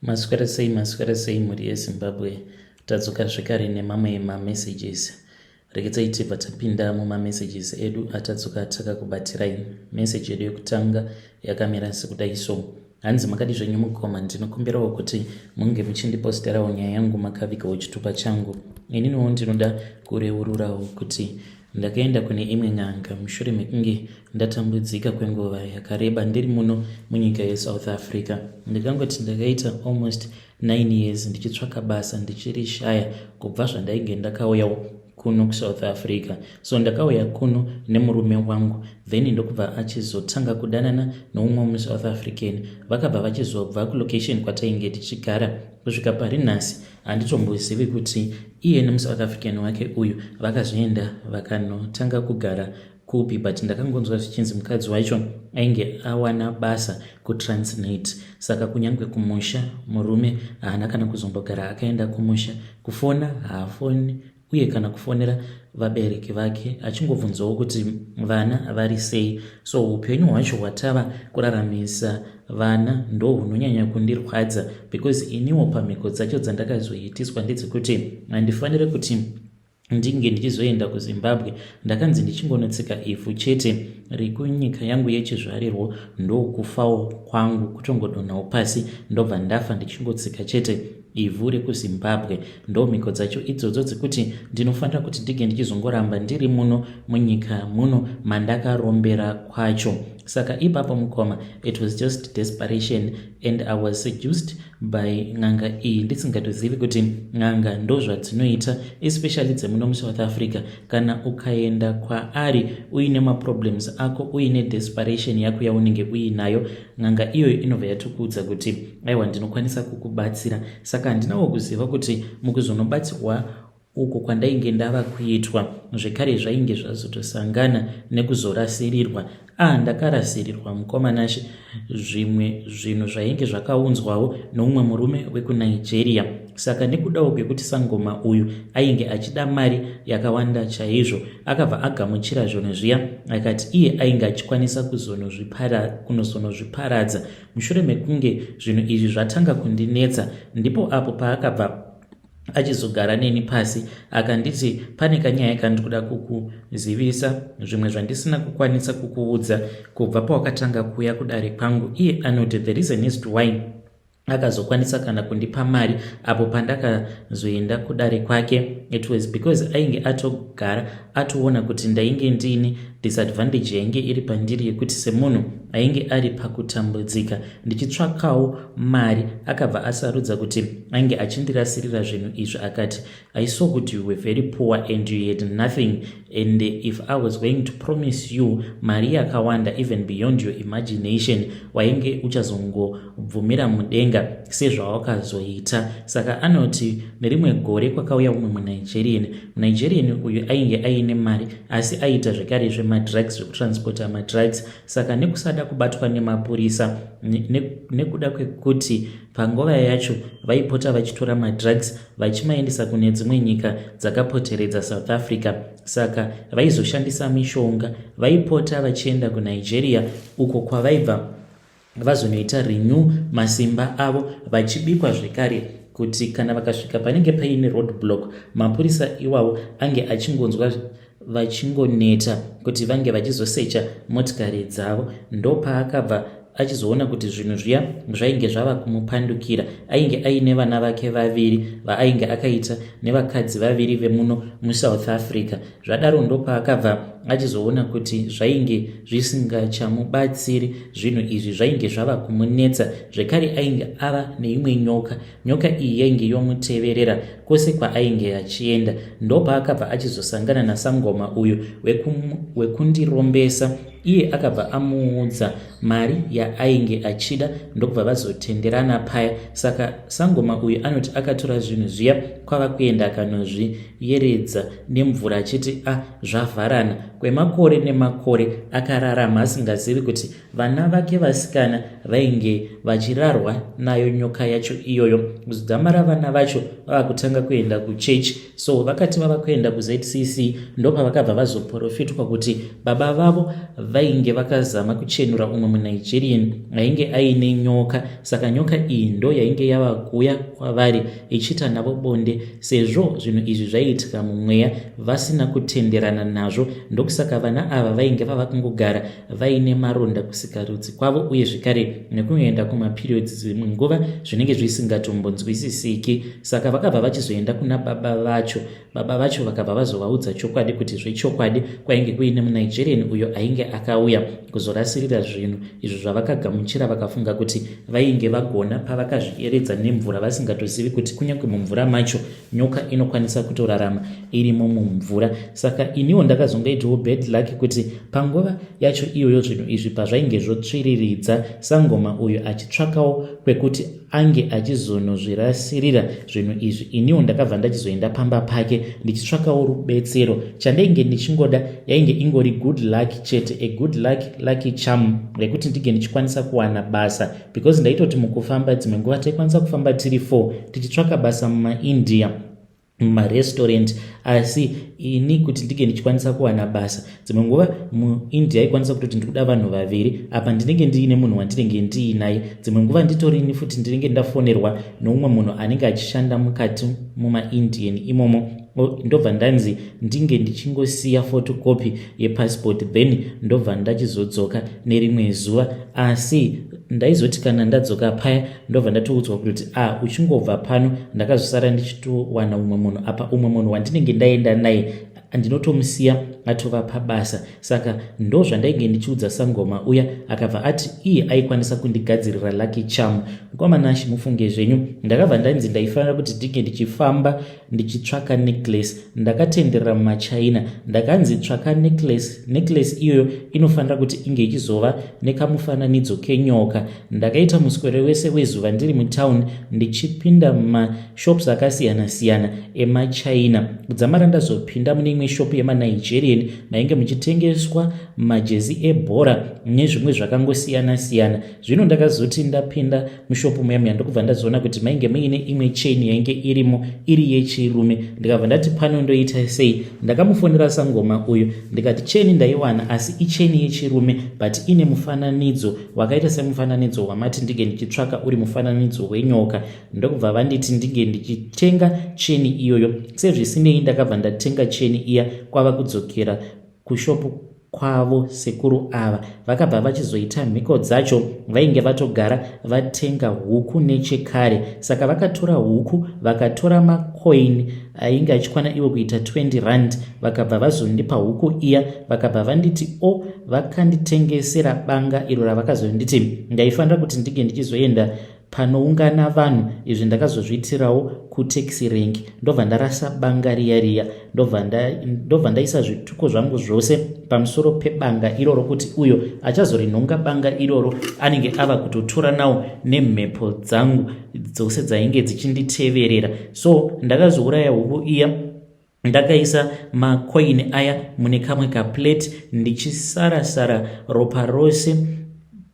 Maswera sei, maswera sei mhuri yeZimbabwe. Tadzoka zvekare nemamwe mamessages. Regedzai tibva tapinda mumamessages edu atadzoka takakubatirai. Message yedu yekutanga yakamira sekudai so. Hanzi makadi zvenyu mukoma, ndinokumbirawo kuti munge muchindiposterawo nyaya yangu makavigawo chitupa changu. Ininiwo ndinoda kureururawo kuti Ndakaenda kune imwe n'anga mushure mekunge ndatambudzika kwenguva yakareba ndiri muno munyika yeSouth Africa. Ndikangoti ndakaita almost 9 years ndichitsvaka basa ndichirishaya kubva zvandainge ndakauyawo kuno kuSouth Africa. So ndakauya kuno nemurume wangu then ndokubva achizotanga kudanana noumwe muSouth African. Vakabva vachizobva kulocation kwatainge tichigara kusvika pari nhasi Handitombozivi kuti iye nemuSouth African wake uyu vakazoenda vakanotanga kugara kupi but ndakangonzwa zvichinzi mukadzi wacho ainge awana basa kuTransnet saka kunyange kumusha murume haana kana kuzombogara akaenda kumusha kufona haafoni uye kana kufonera vabereki vake achingobvunzawo kuti vana vari sei so upenyu hwacho hwatava kuraramisa vana ndohunonyanya kundirwadza because iniwo pamhiko dzacho dzandakazoitiswa ndedzekuti handifanire kuti ndinge ndichizoenda kuZimbabwe ndakanzi ndichingonotsika ivhu chete rekunyika yangu yechizvarirwo ndokufawo kwangu kutongodonhawo pasi ndobva ndafa ndichingotsika chete ivhu rekuZimbabwe. Ndomhiko dzacho idzodzo dzekuti ndinofanira kuti ndige ndichizongoramba ndiri muno munyika muno mandakarombera kwacho. Saka ipapo mukoma, it was just desperation and I was seduced by n'anga iyi ndisingatozivi kuti n'anga ndozvadzinoita especially dzemuno muSouth Africa. Kana ukaenda kwaari uine maproblems ako uine desperation yako yaunenge uinayo, n'anga iyoyo inobva yatokuudza kuti aiwa ndinokwanisa kukubatsira saka handinawo kuziva kuti mukuzonobatsirwa uko kwandainge ndava kuitwa zvekare zvainge zvazotosangana nekuzorasirirwa ah ndakarasirirwa mukoma Nashe zvimwe zvinhu zvainge zvakaunzwawo noumwe murume wekuNigeria saka nekudawo kwekuti sangoma uyu ainge achida mari yakawanda chaizvo akabva agamuchira zvinhu zviya akati iye ainge achikwanisa kuzonozviparadza Mushure mekunge zvinhu izvi zvatanga kundinetsa ndipo apo paakabva achizogara neni pasi akanditi pane kanyaya kandiri kuda kukuzivisa zvimwe zvandisina kukwanisa kukuudza kubva pawakatanga kuuya kudare kwangu. Iye anoti the reason is to why akazokwanisa kana kundipa mari apo pandakazoenda kudare kwake it was because ainge atogara atoona kuti ndainge ndiine disadvantage yainge iri pandiri yekuti semunhu ainge ari pakutambudzika ndichitsvakawo mari akabva asarudza kuti ainge achindirasirira zvinhu izvi akati I saw kuti you were very poor and you had nothing and if I was going to promise you mari yakawanda even beyond your imagination wainge uchazongobvumira mudenga sezvawakazoita. Saka anoti nerimwe gore kwakauya umwe muNigerian. MuNigerian uyu ainge aine mari asi aiita zvekare zvemadrugs zvekutransporta madrugs saka nekusada kubatwa nemapurisa nekuda kwekuti panguva yacho vaipota vachitora madrugs vachimaendesa kune dzimwe nyika dzakapoteredza South Africa saka vaizoshandisa mishonga vaipota vachienda kuNigeria uko kwavaibva vazonoita renew masimba avo vachibikwa zvekare kuti kana vakasvika panenge paine road block mapurisa iwawo ange achingonzwa vachingoneta kuti vange vachizosecha motikari dzavo ndopaakabva achizoona kuti zvinhu zviya zvainge zvava kumupandukira ainge aine vana vake vaviri vaainge akaita nevakadzi vaviri vemuno muSouth Africa zvadaro ndopaakabva achizoona kuti zvainge zvisingachamubatsiri zvinhu izvi zvainge zvava kumunetsa zvekare ainge ava neimwe nyoka Nyoka iyi yainge yomuteverera kwose kwaainge achienda. Ndopaakabva achizosangana nasangoma uyu wekundirombesa. Iye akabva amuudza mari yaainge achida ndokubva vazotenderana paya. Saka sangoma uyu anoti akatora zvinhu zviya kwava kuenda akanozviyeredza nemvura achiti a ah, zvavharana. Kwemakore nemakore akararama asingazivi kuti vana vake vasikana vainge vachirarwa nayo nyoka yacho iyoyo. Kudzamara vana vacho vava kutanga kuenda kuchechi. So vakati vava kuenda kuZCC ndopavakabva vazoprofitwa kuti baba vavo vainge vakazama kuchenura umwe muNigerian ainge aine nyoka. Saka nyoka iyi ndo yainge yava kuuya kwavari ichiita navo bonde. Sezvo zvinhu izvi zvaiitika mumweya vasina kutenderana nazvo, ndokusaka vana ava vainge vava kungogara vaine maronda kusikarudzi kwavo uye zvekare nekuenda kumaperiods dzimwe nguva zvinenge zvisingatombonzwisisiki. Saka vakabva vachizoenda kuna baba vacho. Baba vacho vakabva vazovaudza chokwadi kuti zvechokwadi kwainge kuine muNigerian uyo ainge akauya kuzorasirira zvinhu izvo zvavakagamuchira vakafunga kuti vainge vagona pavakazviyeredza nemvura vasingatozivi kuti kunyange mumvura macho nyoka inokwanisa kutorarama irimo mumvura. Saka iniwo ndakazongoitawo bad luck kuti panguva yacho iyoyo zvinhu izvi pazvainge zvotsviriridza, sangoma uyu achitsvakawo kwekuti ange achizonozvirasirira zvinhu izvi, iniwo ndakabva ndachizoenda pamba pake ndichitsvakawo rubetsero. Chandainge ndichingoda yainge ingori good luck chete, a good luck, lucky charm rekuti ndinge ndichikwanisa kuwana basa, because ndaitoti mukufamba dzimwe nguva taikwanisa kufamba tiri 4 tichitsvaka basa mumaIndia mumarestaurant, asi ini kuti ndinge ndichikwanisa kuwana basa dzimwe nguva muIndia aikwanisa kutoti ndikuda vanhu vaviri, apa ndinenge ndiine munhu wandinenge ndiinaye. Dzimwe nguva nditorini futi ndinenge ndafonerwa noumwe munhu anenge achishanda mukati mumaIndian imomo, ndobva ndanzi ndinge ndichingosiya photocopy yepassport, then ndobva ndachizodzoka nerimwe zuva. Asi ndaizoti kana ndadzoka paya ndobva ndatoudzwa kuti a uchingobva pano. Ndakazosara ndichitowana umwe munhu, apa umwe munhu wandinenge ndaenda naye ndinotomusiya atova pabasa. Saka ndo zvandainge ndichiudza sangoma uya, akabva ati iye aikwanisa kundigadzirira lucky charm. Mukomanashi, mufunge zvenyu, ndakabva ndanzi ndaifanira kuti ndinge ndichifamba ndichitsvaka necklace. Ndakatenderera mumaChina, ndakanzi tsvaka necklace. Necklace iyoyo inofanira kuti inge ichizova nekamufananidzo kenyoka. Ndakaita muswere wese wezuva ndiri mutown ndichipinda mumashops akasiyana-siyana emaChina, kudzamara ndazopinda mune imwe shop yemaNigerian mainge muchitengeswa majezi ebhora nezvimwe zvakangosiyana-siyana. Zvino ndakazoti ndapinda mushopu muya muya, ndokubva ndazoona kuti mainge muine imwe chain yainge irimo iri yechirume. Ndikabva ndati pano ndoita sei? Ndakamufonera sangoma uyu ndikati cheni ndaiwana, asi icheni yechirume, but ine mufananidzo wakaita semufananidzo wamati ndinge ndichitsvaka, uri mufananidzo wenyoka. Ndokubva vanditi ndinge ndichitenga cheni iyoyo. Sezvisinei, ndakabva ndatenga cheni iya, kwava kudzokera kushopu kwavo. Sekuru ava vakabva vachizoita mhiko dzacho. Vainge vatogara vatenga huku nechekare, saka vakatora huku, vakatora makoini ainge achikwana iwo kuita 20 rand, vakabva vazondipa huku iya, vakabva vanditi o vakanditengesera banga iro ravakazonditi ndaifanira kuti ndinge ndichizoenda panoungana vanhu. Izvi ndakazozviitirawo kutaxi rank, ndobva ndarasa banga riya riya, ndobva ndaisa zvituko zvangu zvose pamusoro pebanga iroro, kuti uyo achazorinhonga banga iroro anenge ava kutotora nawo nemhepo dzangu dzose dzainge dzichinditeverera. So ndakazouraya huku iya, ndakaisa makoini aya mune kamwe kaplate, ndichisarasara ropa rose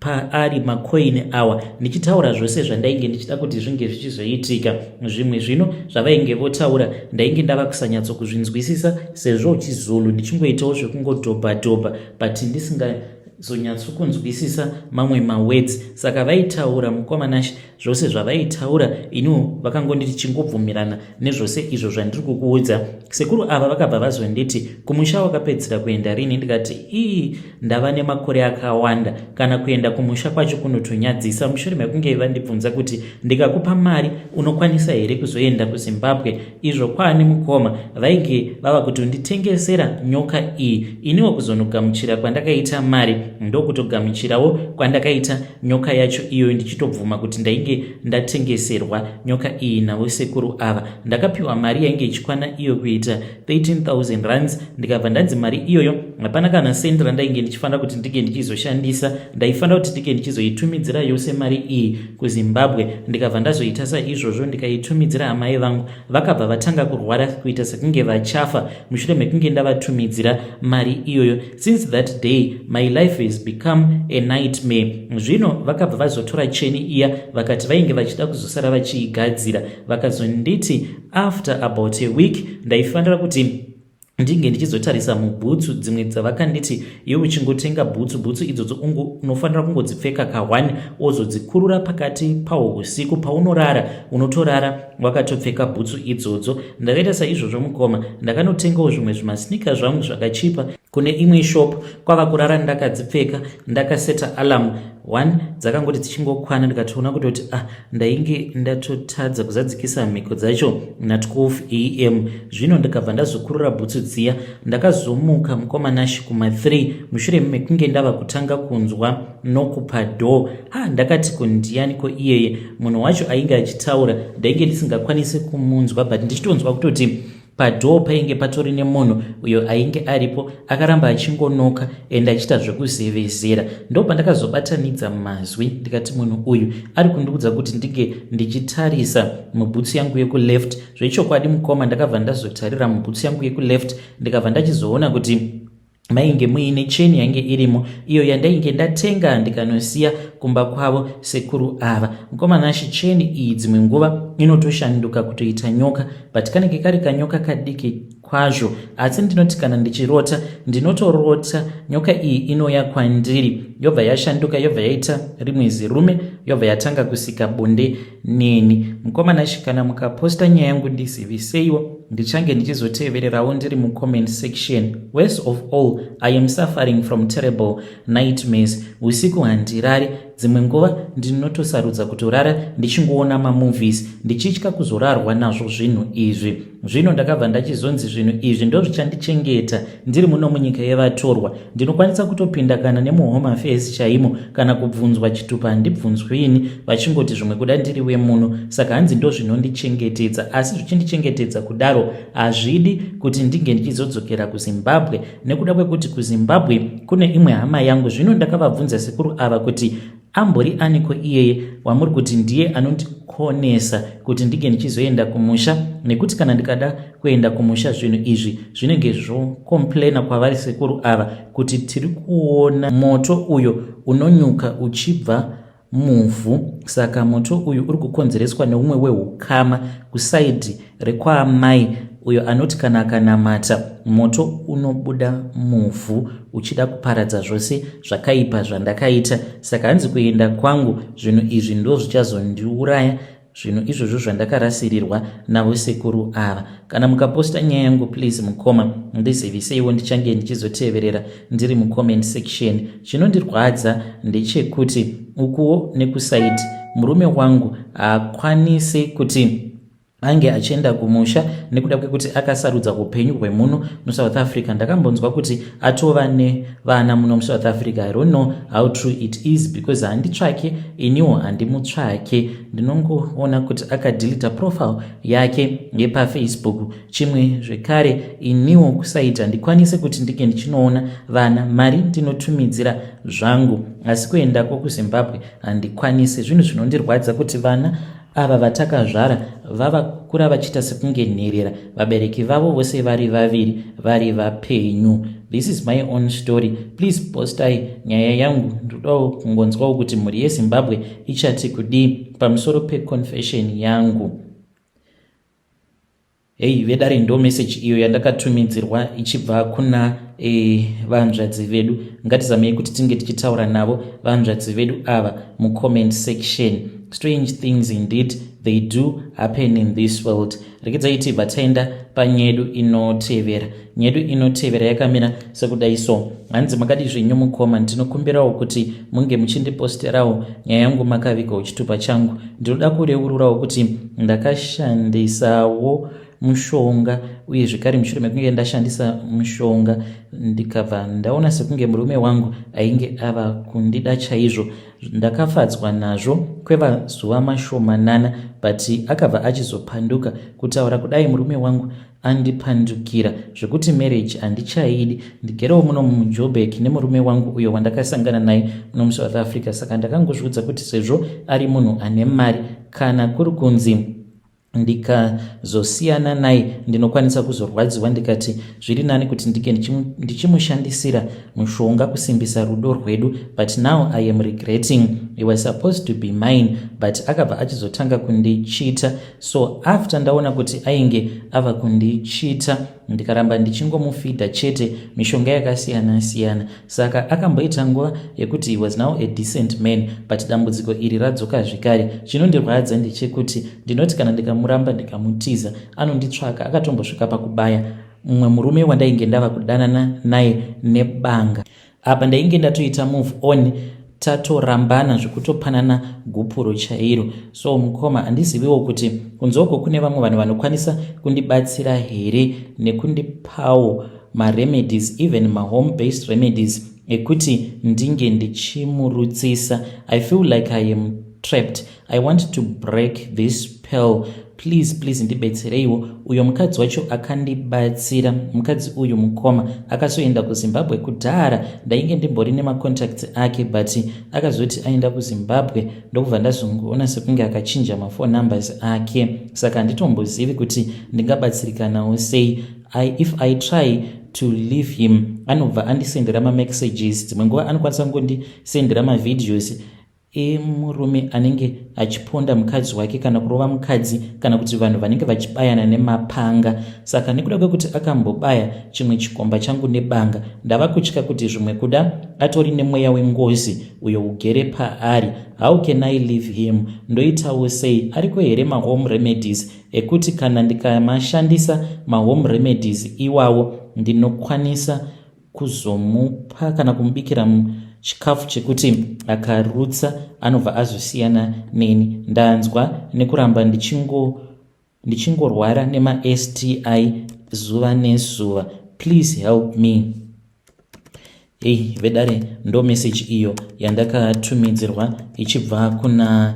paari makoini awa, ndichitaura zvose zvandainge ndichida kuti zvinge zvichizoitika. Zvimwe zvino zvavainge votaura ndainge ndava kusanyatsokuzvinzwisisa, sezvo chiZulu ndichingoitawo zvekungodhobha dhobha, but ndisingazonyatsokunzwisisa mamwe mawords. Saka vaitaura, mukomanashi, zvose zvavaitaura iniwo vakangonditi chingobvumirana nezvose izvo zvandiri kukuudza. Sekuru ava vakabva vazonditi kumusha wakapedzisira kuenda rini? Ndikati ii, ndava nemakore akawanda, kana kuenda kumusha kwacho kunotonyadzisa. Mushure mekunge vandibvunza kuti ndikakupa mari unokwanisa here kuzoenda kuZimbabwe, izvo kwaani mukoma vainge vava kutonditengesera nyoka iyi. Iniwo kuzonogamuchira kwandakaita mari ndokutogamuchirawo kwandakaita nyoka yacho iyoyo, ndichitobvuma kuti ndainge yandainge ndatengeserwa nyoka iyi navo sekuru ava. Ndakapiwa mari yainge ichikwana iyo kuita 13000 rands, ndikabva ndanzi mari iyoyo hapana kana sendi randainge ndichifanira kuti ndinge ndichizoshandisa, ndaifanira kuti ndinge ndichizoitumidzira yose mari iyi kuZimbabwe. Ndikabva ndazoita saizvozvo, ndikaitumidzira amai vangu, vakabva vatanga kurwara kuita sekunge vachafa mushure mekunge ndavatumidzira mari iyoyo. Since that day my life has become a nightmare. Zvino vakabva vazotora cheni iya, vakati vainge vachida kuzosara vachiigadzira. Vakazonditi after about a week ndaifanira kuti ndinge ndichizotarisa mubhutsu dzimwe dzavakanditi, iwe uchingotenga bhutsu, bhutsu idzodzo unofanira kungodzipfeka ka1, ozodzikurura pakati pahwo usiku paunorara, unotorara wakatopfeka bhutsu idzodzo. Ndakaita saizvozvo mukoma, ndakanotengawo zvimwe zvimasneaker zvangu zvakachipa kune imwe shop, kwava kurara ndakadzipfeka, ndakaseta alarm one. Dzakangoti dzichingokwana, ndikatoona kutoti ah, ndainge ndatotadza kuzadzikisa mhiko dzacho na12 am. Zvino ndikabva ndazokurura bhutsu dziya. Ndakazomuka mukoma Nashi kuma3 mushure mekunge ndava kutanga kunzwa knock padoor. Ah, ndakati kundianiko iyeye? Munhu wacho ainge achitaura ndainge ndisingakwanisi kumunzwa, but ndichitonzwa kutoti padoor painge patori nemunhu uyo ainge aripo. Akaramba achingonoka ende achiita zvekuzevezera. Ndo pandakazobatanidza mazwi, ndikati munhu uyu ari kundiudza kuti ndinge ndichitarisa mubhutsu yangu yekuleft. Zvechokwadi mukoma, ndakabva ndazotarira mubhutsu yangu yekuleft, ndikabva ndachizoona kuti mainge muine cheni yainge irimo, iyo yandainge ndatenga ndikanosiya kumba kwavo sekuru ava. Mukoma Nashi, cheni iyi dzimwe nguva inotoshanduka kutoita nyoka, but kanenge kari kanyoka kadiki kwazvo. Asi ndinoti kana ndichirota, ndinotorota nyoka iyi inouya kwandiri, yobva yashanduka, yobva yaita rimwe zirume, yobva yatanga kusika bonde neni. Mukoma Nashi, kana mukaposta nyaya yangu, ndiziviseiwo, ndichange ndichizotevererawo ndiri mucomment section. Worst of all, I am suffering from terrible nightmares. Usiku handirari, dzimwe nguva ndinotosarudza kutorara ndichingoona mamovies, ndichitya kuzorarwa nazvo zvinhu izvi. Zvino ndakabva ndachizonzi zvinhu izvi ndo zvichandichengeta ndiri muno munyika yevatorwa. Ndinokwanisa kutopinda kana nemuHome Affairs chaimo, kana kubvunzwa chitupa handibvunzwini, vachingoti zvimwe kuda ndiri wemuno. Saka hanzi ndo zvinondichengetedza, asi zvichindichengetedza kudaro, hazvidi kuti ndinge ndichizodzokera kuZimbabwe, nekuda kwekuti kuZimbabwe kune imwe hama yangu. Zvino ndakavabvunza sekuru ava kuti ambori aniko iyeye wamuri kuti ndiye anondikonesa kuti ndinge ndichizoenda kumusha, nekuti kana ndikada kuenda kumusha, zvinhu izvi zvinenge zvocomplaina kwavari sekuru ava kuti tiri kuona moto uyo unonyuka uchibva muvhu. Saka moto uyu uri kukonzereswa neumwe weukama kuside rekwaamai, uyo anoti kana akanamata, moto unobuda muvhu uchida kuparadza zvose zvakaipa zvandakaita. Saka hanzi kuenda kwangu, zvinhu izvi ndo zvichazondiuraya, zvinhu izvozvo zvandakarasirirwa navo sekuru ava. Kana mukaposta nyaya yangu, please mukoma, ndiziviseiwo, ndichange ndichizoteverera ndiri mucomment section. Chinondirwadza ndechekuti ukuwo nekuside murume wangu haakwanisi kuti ange achienda kumusha nekuda kwekuti akasarudza upenyu hwemuno muSouth Africa. Ndakambonzwa kuti atova nevana muno muSouth Africa. I don't know how true it is, because handitsvake, iniwo handimutsvake. Ndinongoona kuti akadeleta profile yake yepaFacebook. Chimwe zvekare, iniwo kuside handikwanisi kuti ndinge ndichinoona vana. Mari ndinotumidzira zvangu, asi kuendako kuZimbabwe handikwanisi. Zvinhu zvinondirwadza kuti vana ava vatakazvara vava kura vachiita sekunge nherera, vabereki vavo vose vari vaviri vari vapenyu. This is my own story. Please postai nyaya yangu, ndodawo kungonzwawo kuti mhuri yeZimbabwe ichati kudii pamusoro peconfession yangu. Hei vedare, ndo meseji iyo yandakatumidzirwa ichibva kuna vanzvadzi vedu. Ngatizamei kuti tinge tichitaura navo vanzvadzi vedu ava mucomment section. Strange things indeed, they do happen in this world. Rekedzai tibva taenda panyedu inotevera. Nyedu inotevera yakamira sekudai so. Hanzi, makadi zvenyu mukoma? Ndinokumbirawo kuti munge muchindiposterawo nyaya yangu makavigawo chitupa changu. Ndinoda kureururawo kuti ndakashandisawo. mushonga uye zvekare mushure mekunge ndashandisa mushonga ndikabva ndaona sekunge murume wangu ainge ava kundida chaizvo. Ndakafadzwa nazvo kwevazuva mashomanana but akabva achizopanduka. Kutaura kudai murume wangu andipandukira zvekuti marriage handichaidi. Ndigerewo muno muJoburg nemurume wangu uyo wandakasangana naye muno muSouth Africa saka ndakangozviudza kuti sezvo ari munhu ane mari kana kuri kunzi ndikazosiyana naye ndinokwanisa kuzorwadziwa ndikati zviri nani kuti ndike ndichimushandisira mushonga kusimbisa rudo rwedu but now I am regretting. He was supposed to be mine but akabva achizotanga kundichita so after ndaona kuti ainge ava kundichita ndikaramba ndichingomufidha chete mishonga yakasiyana siyana saka akamboita nguva yekuti he was now a decent man but dambudziko iri radzoka zvekare. Chinondirwadza ndechekuti ndinoti kana ndikamuramba ndikamutiza anonditsvaka akatombosvika pakubaya mumwe murume wandainge ndava kudanana naye nebanga. Apa ndainge ndatoita move on tatorambana zvekutopanana gupuro chairo. So mukoma handiziviwo kuti kunze uko kune vamwe vanhu vanokwanisa kundibatsira here nekundipawo maremedies even mahome based remedies ekuti ndinge ndichimurutsisa. I feel like I am trapped. I want to break this spell. Please please ndibetsereiwo. Uyo mukadzi wacho akandibatsira. Mukadzi uyu mukoma akasoenda kuZimbabwe kudhara. Ndainge ndimbori nemacontacts ake but akazoti aenda kuZimbabwe ndokubva ndazongoona sekunge akachinja maphone numbers ake. Saka handitombozivi kuti ndingabatsirikanawo sei. If I try to leave him anobva andisendera mamessages. Dzimwe nguva anokwanisa kungondisendera mavideos emurume anenge achiponda mukadzi wake kana kurova mukadzi kana kuti vanhu vanenge vachibayana nemapanga. Saka nekuda kwekuti akambobaya chimwe chikomba changu nebanga ndava kutya kuti zvimwe kuda atori nemweya wengozi uyo ugere paari. How can I leave him? Ndoitawo sei? Ariko here mahome remedies ekuti kana ndikamashandisa mahome remedies iwawo ndinokwanisa kuzomupa kana kumubikira chikafu chekuti akarutsa anobva azosiyana neni? Ndanzwa nekuramba ndichingorwara nemaSTI zuva nezuva. Please help me. Hei vedare, ndo message iyo yandakatumidzirwa ichibva kuna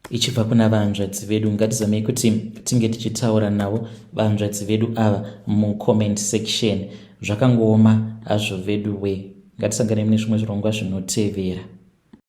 ichibva kuna vanzvadzi vedu. Ngatizamei kuti tinge tichitaura navo vanzvadzi vedu ava mucomment section. Zvakangooma hazvo vedu we. Ngatisangane mune zvimwe zvirongwa zvinotevera.